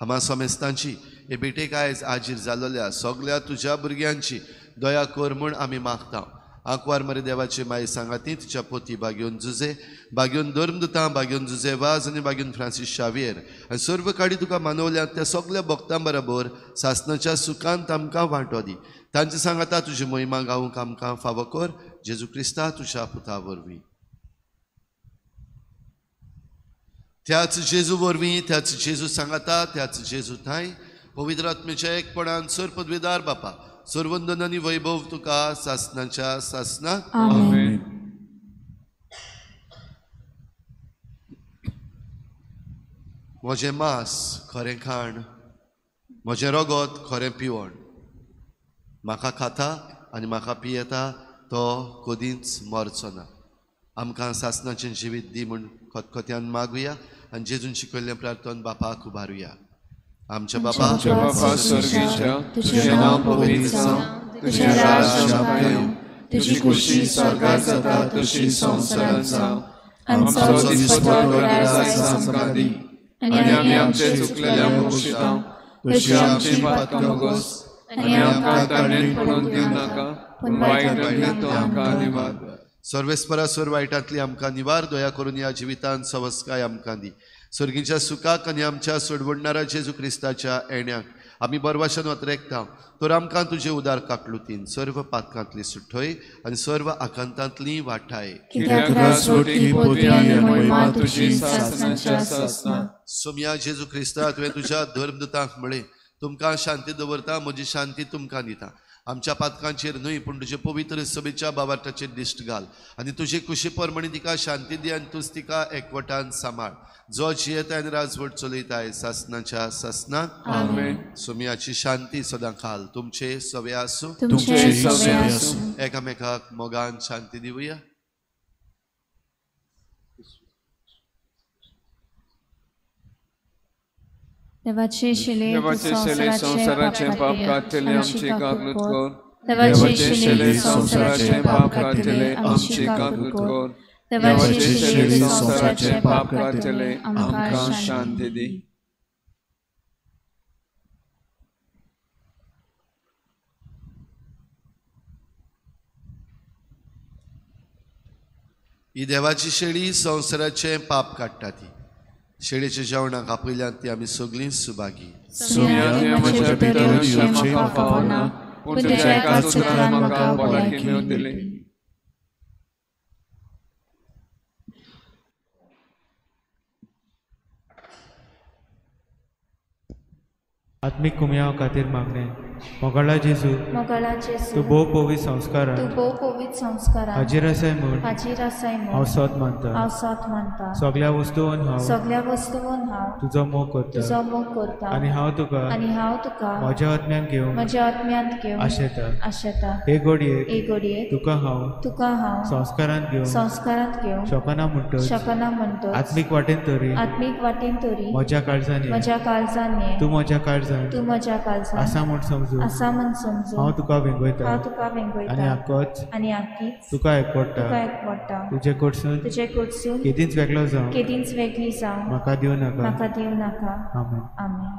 S2: आमा समेस्तांची हे भेटेक आयज आजीर जाल्ल्या सगल्या तुज्या भुरग्यांची दया कर म्हूण आमी मागता. आंकवार मरे देवाची माई सांगाती तिच्या पोती बागेवन जुजे, बागेवन धर्मदुतां, बागेवन जुजे वाज आनी बागेवन फ्रांसीस शावियर आनी सर्व काडी तुका मानवल्यात त्या सगल्या भक्तां बरोबर सासणाच्या सुखांत आमकां वांटो दी. तांचे सांगाता तुजी महिमा गावंक आमकां फावो कर, जेजू क्रिस्ता तुज्या पुता वरवीं. त्याच जेजू वरवीं, त्याच जेजू सांगाता, त्याच जेजू थांय पवित्र आत्म्याच्या एकपणान सर पदवीदार बापा, सर्वंदन आनी वैभव तुका सासणाच्या सासना.
S4: आमेन.
S2: म्हजें मांस खरें खाण, म्हजें रगत खरें पिवण, म्हाका खाता आनी म्हाका पियेता तो कदींच मरचो ना. आमकां सासणाचें जिवीत दी म्हूण खतखत्यान मागुया आनी जेजून शिकयल्लें प्रार्थन बापाक उबारुया. आमच्या बापा
S4: स्वर्गीच्या, तुझें नांव पवित्र जावं, तुझें राज्य येवं, तुजी खुशी स्वर्गार जाता तशी संवसारांत जावं. आमचो दिसपट्टो ग्रास आमकां दी आनी आमी आमचे चुकलेल्या बक्षिता तशी आमची पातकां मोगोस आनी आमकां ताणें पडून दिवं नाका, पूण वायटांतल्यान तो आमकां निवार.
S2: सर्वेस्परा सर्व वायटांतली आमकां निवार, दया करून ह्या जिवितांत सवस्काय आमकां दी. सर्गीच्या सुखाक आनी आमच्या सोडवणणारा जेजू क्रिस्ताच्या येण्याक आमी बरवाशान वतरेकता, तर आमकां तुजे उदार काकलुतीन सर्व पातकांतली सुठय आनी सर्व आकांतांतली वाठाय. सोमया जेजू क्रिस्ता, तुवें तुज्या धर्मदुतांक म्हळें, तुमकां शांती दवरता, म्हजी शांती तुमकां दिता. आमच्या पातकांचेर न्हय पूण तुजे पवित्र सभेच्या बाबार्थाचेर दिश्ट घाल आनी तुजे कुशी प्रमाणे तिका शांती दी आनी तूंच तिका एकवटान सांबाळ, जो जियेता आनी राजवट चलयताय सासणाच्या सासना.
S4: आमेन.
S2: सोमयाची शांती सदां खाल तुमचे सवे आसूं. एकामेकाक मोगान शांती दिवया.
S5: देवाचे शिले
S1: संवसाराचें पाप काडटले आमची काकूत कर.
S5: देवाचे शिले संवसाराचें पाप काडटले आमची काकूत कर.
S1: देवाचे शिले संवसाराचें पाप काडटले आमकां शांती दी.
S2: ही देवाची शेळी संवसाराचें पाप काडटा. ती शेळीच्या जेवणाक आपयल्यात ती आमी सगळीं सुभागी.
S7: आत्मीक कुमयाव खातीर मागणें. मोगाळा जेजू, तूं भोव पवित्र संस्कारान हाजीर आसाय म्हूण हांव सत मानता. सगळ्या वस्तून हांव तुजो मोग करता आनी हांव तुका म्हज्या आत्म्यांत घेवंक आशेता. हे घडयेक तुका हांव संस्कारांत घेवंक शकना म्हणटच आत्मीक वाटेन तरी म्हज्या काळजान ये, तूं म्हज्या काळजान आसा म्हूण समजू हांव तुका वेंगयता आनी आकीच तुका एकवटा. तुजे कडसून केदींच वेगळो जावं म्हाका दिवं नाका. आमेन.
S5: आमेन.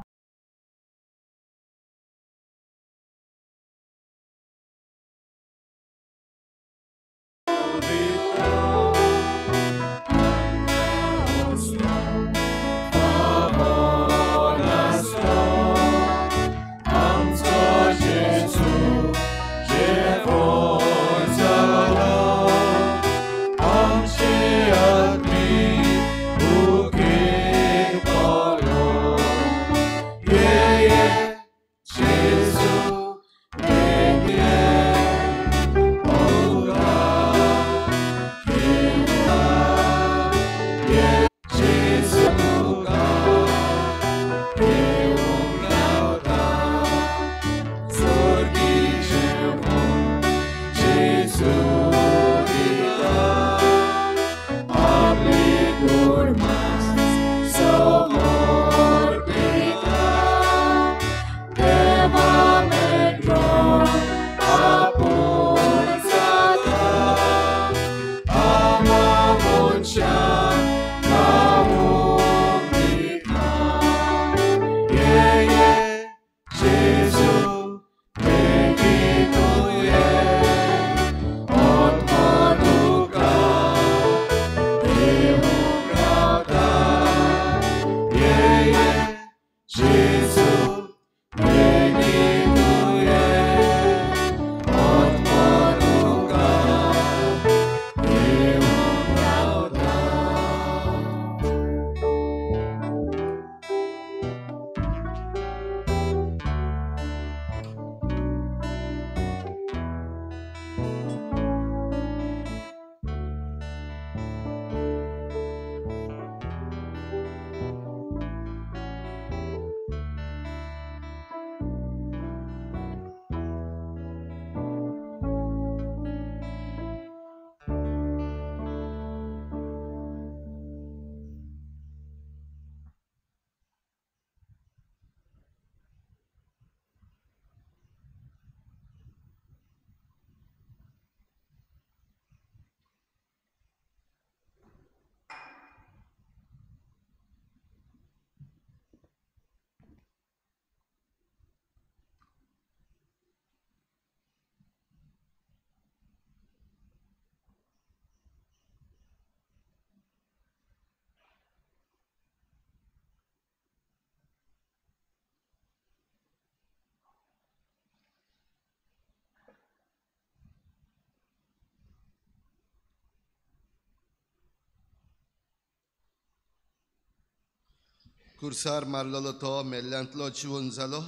S2: कुर्सार मारलेलो तो मेल्ल्यांतलो जिवन जालो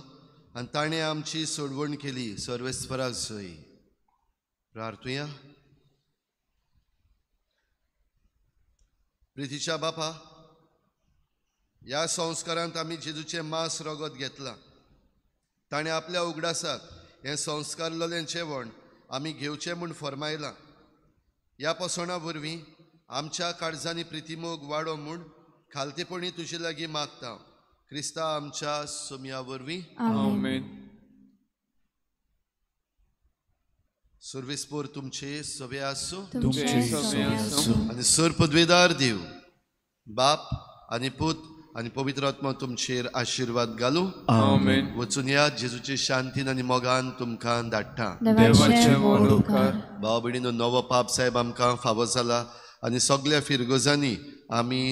S2: आनी ताणें आमची सोडवण केली. सर्वेस्पराक जय. प्रार्थुया. प्रितीच्या बापा, ह्या संस्कारांत आमी जेजूचें मांस रगत घेतलां. ताणें आपल्या उगडासाक हें संस्कारलेलें जेवण आमी घेवचें म्हूण फर्मायलां. ह्या पोसवणा वरवीं आमच्या काळजांनी प्रितीमोग वाडो म्हूण खालतेपणी तुजे लागीं मागता. क्रिस्ता आमच्या सोम्या वरवीं.
S1: आमेन.
S2: सर्वेस्पोर तुमचे सवे आसूं
S4: आनी
S2: सर पदवेदार देव बाप आनी पूत आनी पवित्र आत्मा तुमचेर आशिर्वाद घालूं.
S1: आमेन.
S2: वचून या जेजूचे शांतीन आनी मोगान तुमकां धाडटा. भाव भयणीनो, नवो पाप साहेब आमकां फावो जाला आनी सगळ्या फिरगोजांनी आमी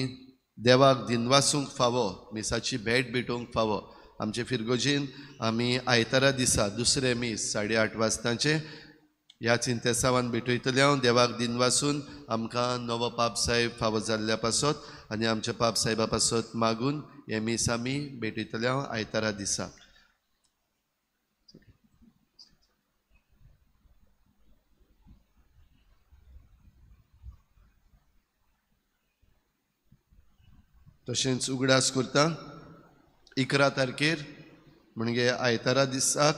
S2: देवाक दिनवासूंक फावो, मिसाची भेट भेटोवंक फावो. आमचे फिरगोजेन आमी आयतारा दिसा दुसरें मीस 8:30 वाजतांचें ह्या चिंतेसावान भेटयतले. हांव देवाक दिनवासून आमकां नवो पाप साहेब फावो जाल्ल्या पासत आनी आमच्या पाप साहेबा पासत मागून हें मीस आमी भेटयतले हांव आयतारा दिसा. तशेंच उगडास करता 11 तारखेर म्हणजे आयतारा दिसाक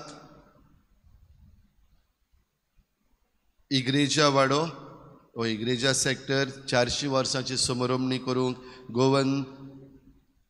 S2: इग्रेजा वाडो ओ इग्रेजा सेक्टर 400 वर्सांची समारंभणी करूंक गोवन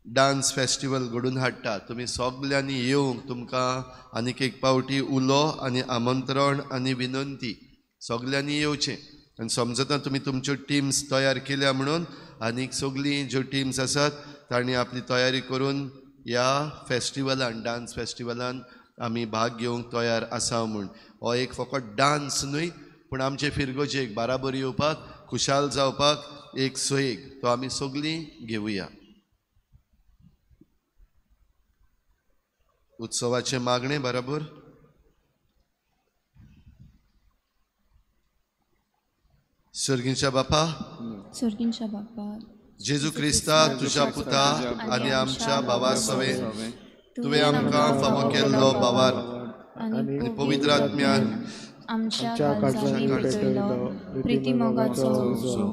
S2: डान्स फेस्टिवल घडून हाडटा. तुमी सगल्यांनी येवंक तुमकां आनीक एक पावटी उलो आनी आमंत्रण आनी विनंती, सगल्यांनी येवचें. आनी समजता तुमी तुमच्यो टिम्स तयार केल्या म्हणून आनीक सगळीं ज्यो टिम्स आसात तांणी आपली तयारी करून ह्या फेस्टिवलान, डान्स फेस्टिवलान आमी भाग घेवंक तयार आसा म्हूण. हो एक फकत डान्स न्हय पूण आमचे फिरगोजेक बाराबर येवपाक, खुशाल जावपाक एक सोयेक तो आमी सगळीं घेवया. उत्सवाचें मागणें बराबर सर्गींच्या बापा,
S5: सर्गींच्या बापा,
S2: जेजू क्रिस्ता तुझ्या पुता आनी आमच्या भावा सवे तुवें आमकां फावो केल्लो भावार आनी पवित्र आत्म्यान
S5: आमच्या काळजांनी पेटयलो प्रिती मोगाचो उजो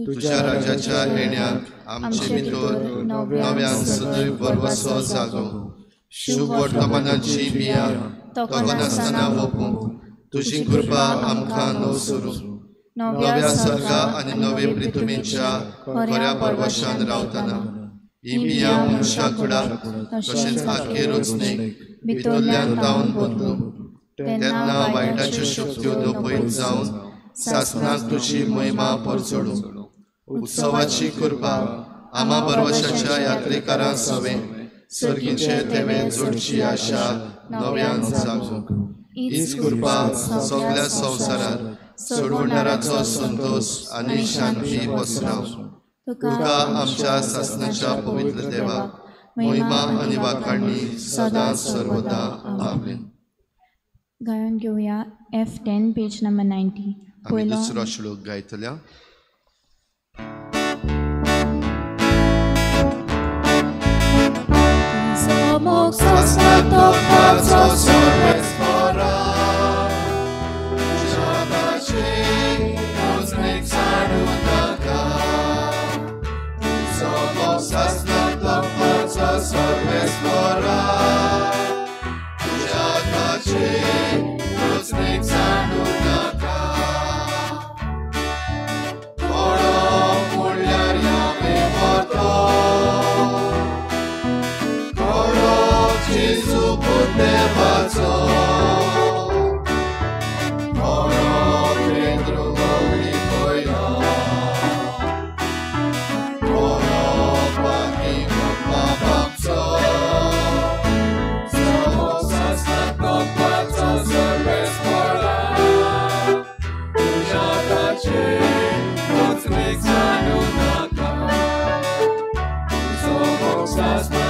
S2: तुझ्या राज्याच्या येण्याक आमचे भितर नव्यान सदैव भरवसो जागो. शुभ वर्तमानाची बियां तगनासतना वोपूंक तुजी कृपा आमकां नवसरू. नव्या सर्गा आनी नवे पृथ्वीच्या खऱ्या भरवशान रावतना ही बियां मनशा कुडाक तशेंच आखे रचणेक भितरल्यान जावन बदलू. तेन्ना वायटाच्यो शक्त्यो नपयत जावन सासणाक तुजी महिमा परजळू. उत्सवाची कृपा आमा भरवशाच्या यात्रेकारां सवें सर्गीचे तेवे जोडची आशा नव्यान जागो. हीच कृपा सगळ्या संवसारात सोडवणाराचो संतोष आनी शांती पसराव. तुका आमच्या सासणाच्या पवित्र देवाक महिमा आनी वाखाणणी सदां सर्वदा. आमेन.
S5: गायन घेवया F10 page number 90.
S2: आमी दुसरो श्लोक गायतल्या.
S4: Sasna